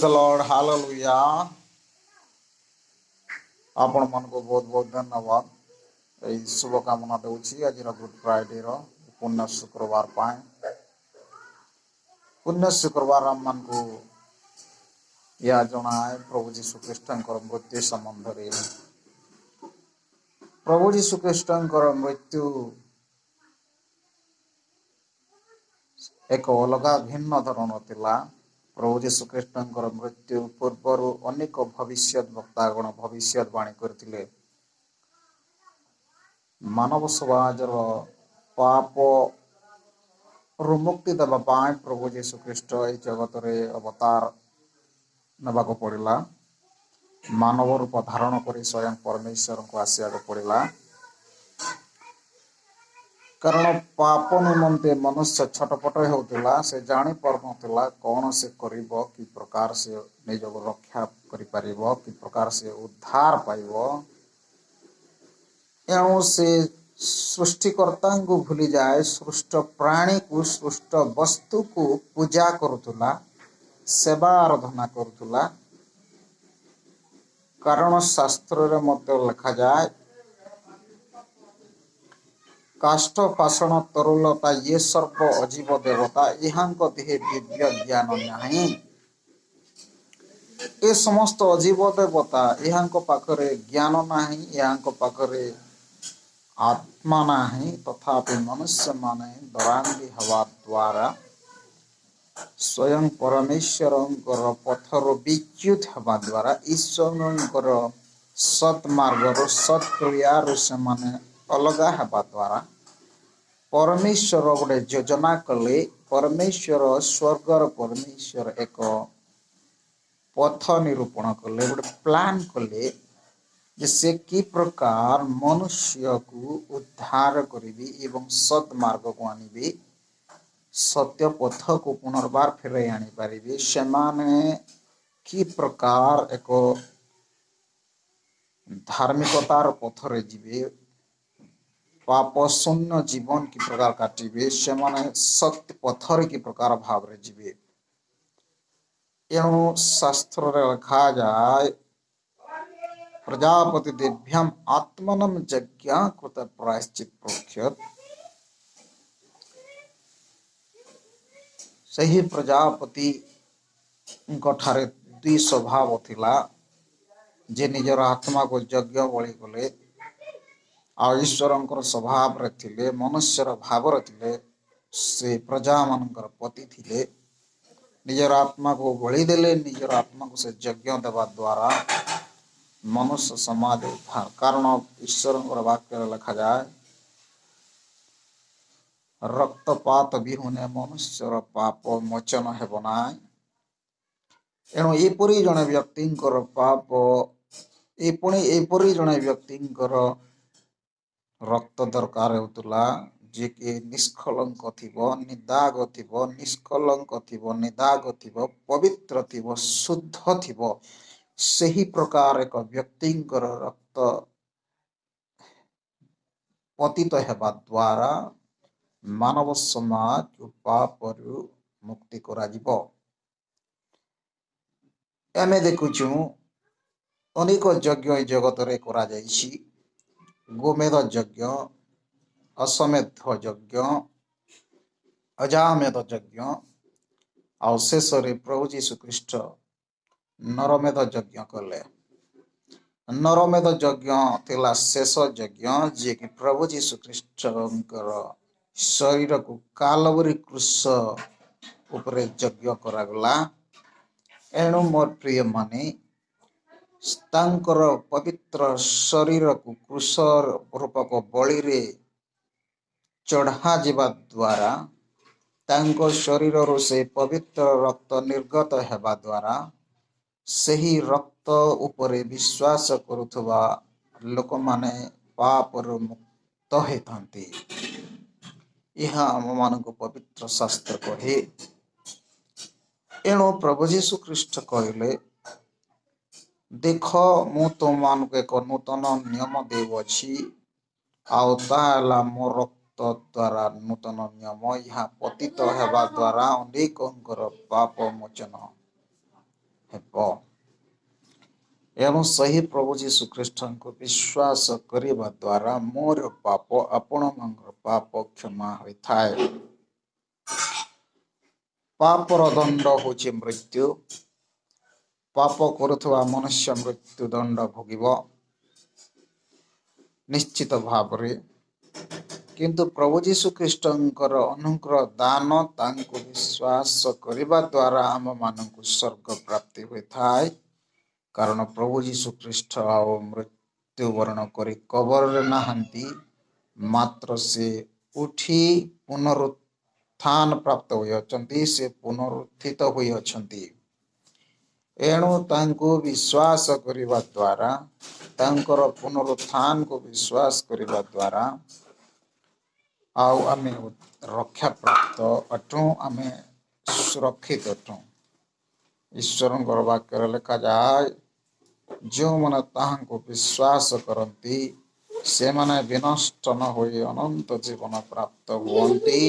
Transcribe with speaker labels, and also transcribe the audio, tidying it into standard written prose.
Speaker 1: The Lord, hallelujah. ଆପଣମାନଙ୍କୁ ବହୁତ ବହୁତ ଧନ୍ୟବାଦ, ଏଇ ଶୁଭକାମନା ଦେଉଛି ଆଜିର ଗୁଡ୍ ଫ୍ରାଇଡେର ପୁଣ୍ୟ ଶୁକ୍ରବାର ପାଇଁ। ପୁଣ୍ୟ ଶୁକ୍ରବାର ଆମମାନଙ୍କୁ ଏହା ଜଣାଏ ପ୍ରଭୁ ଯୀଶୁ ଖ୍ରୀଷ୍ଟଙ୍କର ମୃତ୍ୟୁ ସମ୍ବନ୍ଧରେ। ପ୍ରଭୁ ଯୀଶୁ ଖ୍ରୀଷ୍ଟଙ୍କର ମୃତ୍ୟୁ ଏକ ଅଲଗା ଭିନ୍ନ ଧରଣର ଥିଲା। ପ୍ରଭୁ ଯୀଶୁ ଖ୍ରୀଷ୍ଟଙ୍କର ମୃତ୍ୟୁ ପୂର୍ବରୁ ଅନେକ ଭବିଷ୍ୟତ ବକ୍ତାଗଣ ଭବିଷ୍ୟତବାଣୀ କରିଥିଲେ। ମାନବ ସମାଜର ପାପରୁ ମୁକ୍ତି ଦେବା ପାଇଁ ପ୍ରଭୁ ଯୀଶୁ ଖ୍ରୀଷ୍ଟ ଏହି ଜଗତରେ ଅବତାର ନେବାକୁ ପଡ଼ିଲା। ମାନବ ରୂପ ଧାରଣ କରି ସ୍ୱୟଂ ପରମେଶ୍ୱରଙ୍କୁ ଆସିବାକୁ ପଡ଼ିଲା, କାରଣ ପାପ ନିମନ୍ତେ ମନୁଷ୍ୟ ଛଟପଟ ହେଉଥିଲା। ସେ ଜାଣି ପାରୁନଥିଲା କ'ଣ ସେ କରିବ, କି ପ୍ରକାର ସେ ନିଜକୁ ରକ୍ଷା କରିପାରିବ, କି ପ୍ରକାର ସେ ଉଦ୍ଧାର ପାଇବ। ଏଣୁ ସେ ସୃଷ୍ଟିକର୍ତ୍ତାଙ୍କୁ ଭୁଲିଯାଏ, ସୃଷ୍ଟ ପ୍ରାଣୀକୁ, ସୃଷ୍ଟ ବସ୍ତୁକୁ ପୂଜା କରୁଥିଲା, ସେବା ଆରାଧନା କରୁଥିଲା। କାରଣ ଶାସ୍ତ୍ରରେ ମଧ୍ୟ ଲେଖାଯାଏ, କାଷ୍ଠ ପାଷାଣ ତରୁଲତା ଇଏ ସର୍ବ ଅଜୀବ ଦେବତା, ଏହାଙ୍କ ଦେହେ ଦିବ୍ୟ ଜ୍ଞାନ ନାହିଁ। ଏ ସମସ୍ତ ଅଜୀବ ଦେବତା, ଏହାଙ୍କ ପାଖରେ ଜ୍ଞାନ ନାହିଁ, ଏହାଙ୍କ ପାଖରେ ଆତ୍ମା ନାହିଁ। ତଥାପି ମନୁଷ୍ୟମାନେ ଦରାଣ୍ଡି ହେବା ଦ୍ୱାରା, ସ୍ୱୟଂ ପରମେଶ୍ୱରଙ୍କର ପଥରୁ ବିଚ୍ୟୁତ ହେବା ଦ୍ୱାରା, ଈଶ୍ୱରଙ୍କର ସତ୍ମାର୍ଗରୁ, ସତ୍କ୍ରିୟାରୁ ସେମାନେ ଅଲଗା ହେବା ଦ୍ୱାରା ପରମେଶ୍ୱର ଗୋଟେ ଯୋଜନା କଲେ। ପରମେଶ୍ୱର, ସ୍ୱର୍ଗର ପରମେଶ୍ୱର ଏକ ପଥ ନିରୂପଣ କଲେ, ଗୋଟେ ପ୍ଲାନ୍ କଲେ ଯେ ସେ କି ପ୍ରକାର ମନୁଷ୍ୟକୁ ଉଦ୍ଧାର କରିବେ ଏବଂ ସତ୍ ମାର୍ଗକୁ ଆଣିବେ, ସତ୍ୟ ପଥକୁ ପୁନର୍ବାର ଫେରାଇ ଆଣିପାରିବେ, ସେମାନେ କି ପ୍ରକାର ଏକ ଧାର୍ମିକତାର ପଥରେ ଯିବେ, ପାପ ଶୂନ୍ୟ ଜୀବନ କି ପ୍ରକାର କାଟିବେ, ସେମାନେ ସତ୍ୟ ପଥରେ କି ପ୍ରକାର ଭାବରେ ଯିବେ। ଏଣୁ ଶାସ୍ତ୍ରରେ ଲେଖାଯାଏ, ପ୍ରଜାପତି ଦିଭ୍ୟାମ ଆତ୍ମନମ ଯଜ୍ଞାକୃତ ପ୍ରାୟଶ୍ଚିତ ପ୍ରୋକ୍ଷତ। ସେହି ପ୍ରଜାପତିଙ୍କ ଠାରେ ଦୁଇ ସ୍ୱଭାବ ଥିଲା, ଯେ ନିଜର ଆତ୍ମାକୁ ଯଜ୍ଞ ବଳି କଲେ ଆଉ ଈଶ୍ୱରଙ୍କର ସ୍ୱଭାବରେ ଥିଲେ, ମନୁଷ୍ୟର ଭାବରେ ଥିଲେ, ସେ ପ୍ରଜାମାନଙ୍କର ପତି ଥିଲେ। ନିଜର ଆତ୍ମାକୁ ବଳି ଦେଲେ, ନିଜର ଆତ୍ମାକୁ ସେ ଯଜ୍ଞ ଦେବା ଦ୍ୱାରା ମନୁଷ୍ୟ ସମାଜ ଉଦ୍ଧାର। କାରଣ ଈଶ୍ୱରଙ୍କର ବାକ୍ୟରେ ଲେଖାଯାଏ, ରକ୍ତପାତ ବିହୁନେ ମନୁଷ୍ୟର ପାପ ମୋଚନ ହେବ ନାହିଁ। ଏଣୁ ଏପରି ଜଣେ ବ୍ୟକ୍ତିଙ୍କର ପାପ, ଏ ପୁଣି ଏପରି ଜଣେ ବ୍ୟକ୍ତିଙ୍କର ରକ୍ତ ଦରକାର ହେଉଥିଲା, ଯିଏକି ନିଷ୍କଳଙ୍କ ଥିବ, ନିଦାଗ ଥିବ, ନିଷ୍କଳଙ୍କ ଥିବ, ନିଦାଗ ଥିବ, ପବିତ୍ର ଥିବ, ଶୁଦ୍ଧ ଥିବ। ସେହି ପ୍ରକାର ଏକ ବ୍ୟକ୍ତିଙ୍କର ରକ୍ତ ପତିତ ହେବା ଦ୍ୱାରା ମାନବ ସମାଜ ପାପରୁ ମୁକ୍ତି କରାଯିବ। ଆମେ ଦେଖୁଛୁ ଅନେକ ଯଜ୍ଞ ଏ ଜଗତରେ କରାଯାଇଛି, ଗୋମେଧ ଯଜ୍ଞ, ଅଶ୍ୱମେଧ ଯଜ୍ଞ, ଅଜାମେଧ ଯଜ୍ଞ, ଆଉ ଶେଷରେ ପ୍ରଭୁ ଯୀଶୁ ଖ୍ରୀଷ୍ଟ ନରମେଧ ଯଜ୍ଞ କଲେ। ନରମେଧ ଯଜ୍ଞ ଥିଲା ଶେଷ ଯଜ୍ଞ, ଯିଏକି ପ୍ରଭୁ ଯୀଶୁ ଖ୍ରୀଷ୍ଟଙ୍କର ଶରୀରକୁ କାଲବରୀ କ୍ରୁଶ ଉପରେ ଯଜ୍ଞ କରାଗଲା। ଏଣୁ ମୋର ପ୍ରିୟମାନେ, ତାଙ୍କର ପବିତ୍ର ଶରୀରକୁ କ୍ରୁଶ ରୂପକ ବଳିରେ ଚଢ଼ାଯିବା ଦ୍ୱାରା, ତାଙ୍କ ଶରୀରରୁ ସେ ପବିତ୍ର ରକ୍ତ ନିର୍ଗତ ହେବା ଦ୍ୱାରା, ସେହି ରକ୍ତ ଉପରେ ବିଶ୍ୱାସ କରୁଥିବା ଲୋକମାନେ ପାପରୁ ମୁକ୍ତ ହୋଇଥାନ୍ତି। ଏହା ଆମମାନଙ୍କୁ ପବିତ୍ର ଶାସ୍ତ୍ର କହେ। ଏଣୁ ପ୍ରଭୁ ଯୀଶୁ ଖ୍ରୀଷ୍ଟ କହିଲେ, ଦେଖ, ମୁଁ ତୁମମାନଙ୍କୁ ଏକ ନୂତନ ନିୟମ ଦେଉଅଛି, ଆଉ ତାହା ହେଲା ମୋ ରକ୍ତ ଦ୍ୱାରା ନୂତନ ନିୟମ, ଏହା ପତିତ ହେବା ଦ୍ୱାରା ଅନେକଙ୍କର ପାପ ମୋଚନ ହେବ। ଏବଂ ସେହି ପ୍ରଭୁ ଯୀଶୁ ଖ୍ରୀଷ୍ଟଙ୍କୁ ବିଶ୍ୱାସ କରିବା ଦ୍ୱାରା ମୋର ପାପ, ଆପଣମାନଙ୍କର ପାପ କ୍ଷମା ହୋଇଥାଏ। ପାପର ଦଣ୍ଡ ହେଉଛି ମୃତ୍ୟୁ। ପାପ କରୁଥିବା ମନୁଷ୍ୟ ମୃତ୍ୟୁ ଦଣ୍ଡ ଭୋଗିବ ନିଶ୍ଚିତ ଭାବରେ। କିନ୍ତୁ ପ୍ରଭୁ ଯୀଶୁ ଖ୍ରୀଷ୍ଟଙ୍କର ଅନୁଗ୍ରହ ଦାନ, ତାଙ୍କୁ ବିଶ୍ୱାସ କରିବା ଦ୍ୱାରା ଆମମାନଙ୍କୁ ସ୍ୱର୍ଗ ପ୍ରାପ୍ତି ହୋଇଥାଏ। କାରଣ ପ୍ରଭୁ ଯୀଶୁ ଖ୍ରୀଷ୍ଟ ଆଉ ମୃତ୍ୟୁବରଣ କରି କବରରେ ନାହାନ୍ତି, ମାତ୍ର ସେ ଉଠି ପୁନରୁତ୍ଥାନ ପ୍ରାପ୍ତ ହୋଇଅଛନ୍ତି, ସେ ପୁନରୁତ୍ଥିତ ହୋଇଅଛନ୍ତି। ଏଣୁ ତାଙ୍କୁ ବିଶ୍ୱାସ କରିବା ଦ୍ୱାରା, ତାଙ୍କର ପୁନରୁତ୍ଥାନକୁ ବିଶ୍ୱାସ କରିବା ଦ୍ୱାରା ଆଉ ଆମେ ରକ୍ଷା ପ୍ରାପ୍ତ ଅଟୁ, ଆମେ ସୁରକ୍ଷିତ ଅଟୁ। ଈଶ୍ୱରଙ୍କର ବାକ୍ୟରେ ଲେଖାଯାଏ, ଯେଉଁମାନେ ତାହାଙ୍କୁ ବିଶ୍ୱାସ କରନ୍ତି ସେମାନେ ବିନଷ୍ଟ ନ ହୋଇ ଅନନ୍ତ ଜୀବନ ପ୍ରାପ୍ତ ହୁଅନ୍ତି।